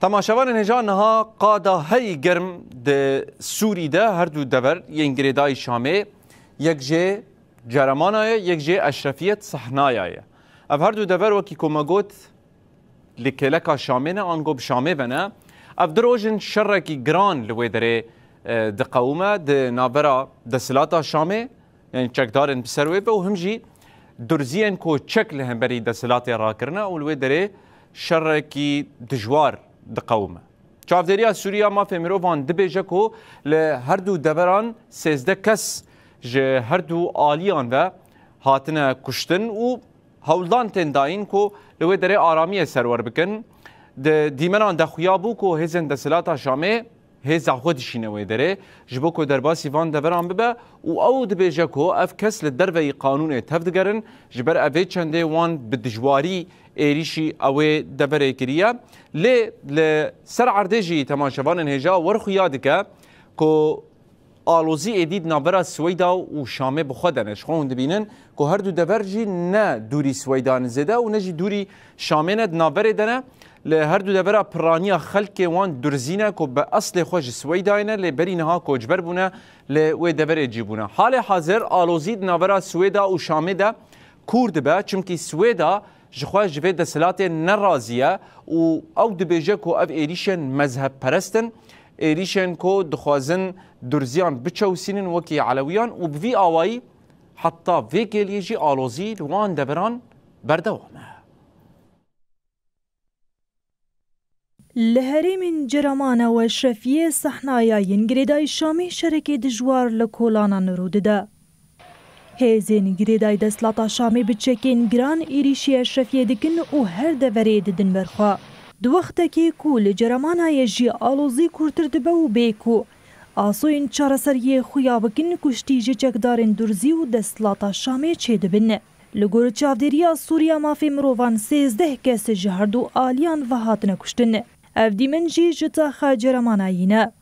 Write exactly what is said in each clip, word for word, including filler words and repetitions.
Temaşevanên hêja, niha qada herî germ di Sûrî de her du dever yên girêdayî Şamê, yek jê Ceramana ye, yek jê Eşrefiyet Sehnaya ye. Ev her du dever, wekî ku me got, li kêleka Şamê ne, ango bi Şamê ve ne. Ev du roj in şerekî giran li wê derê, e, diqewime di navbera desthilata Şamê, yanî çekdarên bi ser wê be û him jî durziyên ku çek li hemberî desthilatê rakirine û li wê derê şerekî dijwar diqewime. Çavdêriya Sûriya Mafê Mirovan dibêje ku li her du deveran sêzdeh kes ji her du aliyan ve hatine kuştin û hewldan tên dayîn ku li wê derê aramiyê serwer bikin. Di dîmenan de xuya bû ku hêzên desthilata Şamê hêza xwe dişîne wê derê, ji bo ku derbasî van deveran bibe û ew dibêje ku ev kes li derveyî qanûnê tevdigerin, ji ber evê çendê wan bi dijwarî êrîşî ewê deverê kiriye. Lê li ser erdê jî temaşevanên hêja wer xuya dike ku alozî êdî di navbera Swêda û Şamê bi xwe de ne. Ji xwe hûn dibînin ku her du dever jî ne dûrî Swêda ne zêde û ne jî dûrî Şamê ne, di navberê de ne. Li her du devera piraniya xelkê wan durzî ne ku bi eslê xwe ji Swêdayê ne, lê berî niha koçber bûne lê wê deverê cî bûne. Halê hazir alozî di navbera Swêda û Şamê de kûr dibe, çimkî Swêda ji xwe ji vê desthilatê nerazî ye û ew dibêje ku ev êrîşên mezhebperest in, êrîşên ku dixwazin durziyan biçewsînin wekî Elewiyan û bi vî awayî heta vê kêliyê jî alozî li wan deveran berdewam e. Li herêmên Ceramana û Eşrefiyê Sehnaya yên girêdayî Şamê şerekê dijwar li kolanan rû dide. Hêzên girêdayî desthilata Şamê bi çekên giran êrîşî Eşrefiyê dikin û her deverê didin ber xwe. Di wextekî ku li Ceramanayê jî alozî kûrtir dibe û bê ku asoyên çareseriyê xuya bikin, kuştî ji çekdarên durzî û desthilata Şamê çêdibin. Li gor çavdêriya Sûriya Mafê Mirovan sêzdeh kes ji her du aliyan ve hatine kuştin. Ev dîmen jî ji taxa Ceramanayî ne.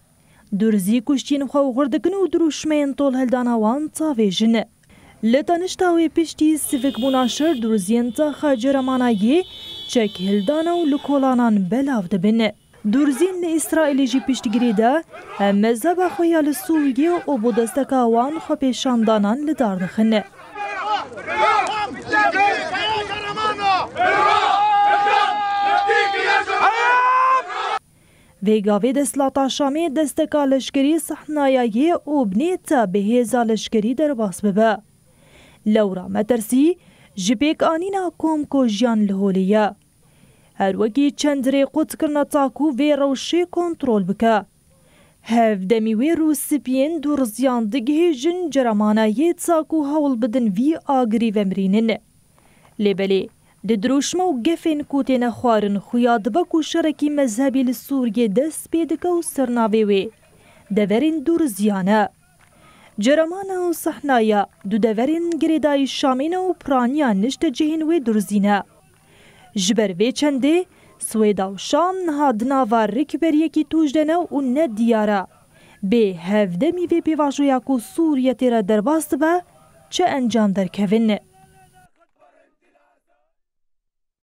Durzî kuştiyên xwe oxir dikin û dirûşmeyên tolhildana wan tavêjin. Li tanişta wê piştî sivikbûna şer durziyên taxa Ceramanayê çek hildane û li kolanan belav dibin. Durzîn li Îsraîlê jî piştgirî de em mezheba xwe ya li Sûriyê û bo desteka wan xwepêşandanan li dar dixin. Vê gavê desthilata Şamê desteka leşkerî Sehnayayê û binêta bi hêza leşkerî derbas bibe. Lewra metirsî ji pêkanîna komkojiyan li holê ye. Her wekî çend rê qutkirina takû vê rewşê kontrol bike. Hevdemî wê rûspiyên durziyan digihêjin Ceramanayê takû hewl bidin vî agirî vemirînin. Lê belê, di dirûşme û gefên ku têne xwarin xuya dibe ku şerekî mezhebî li Sûriyê dest pê dike û sernavê wê deverên durziyan e. Ceramana û Sehnaya du deverên girêdayî Şamê ne û piraniya niştecihên wê durzî ne. Ji ber vê çendê, Swêda û Şam niha di nava rikberiyekî tûj de ne û ne diyar e. Bê hevdemî vê pêvajoya ku Sûriye tê re derbas dibe, çi encam derkevin?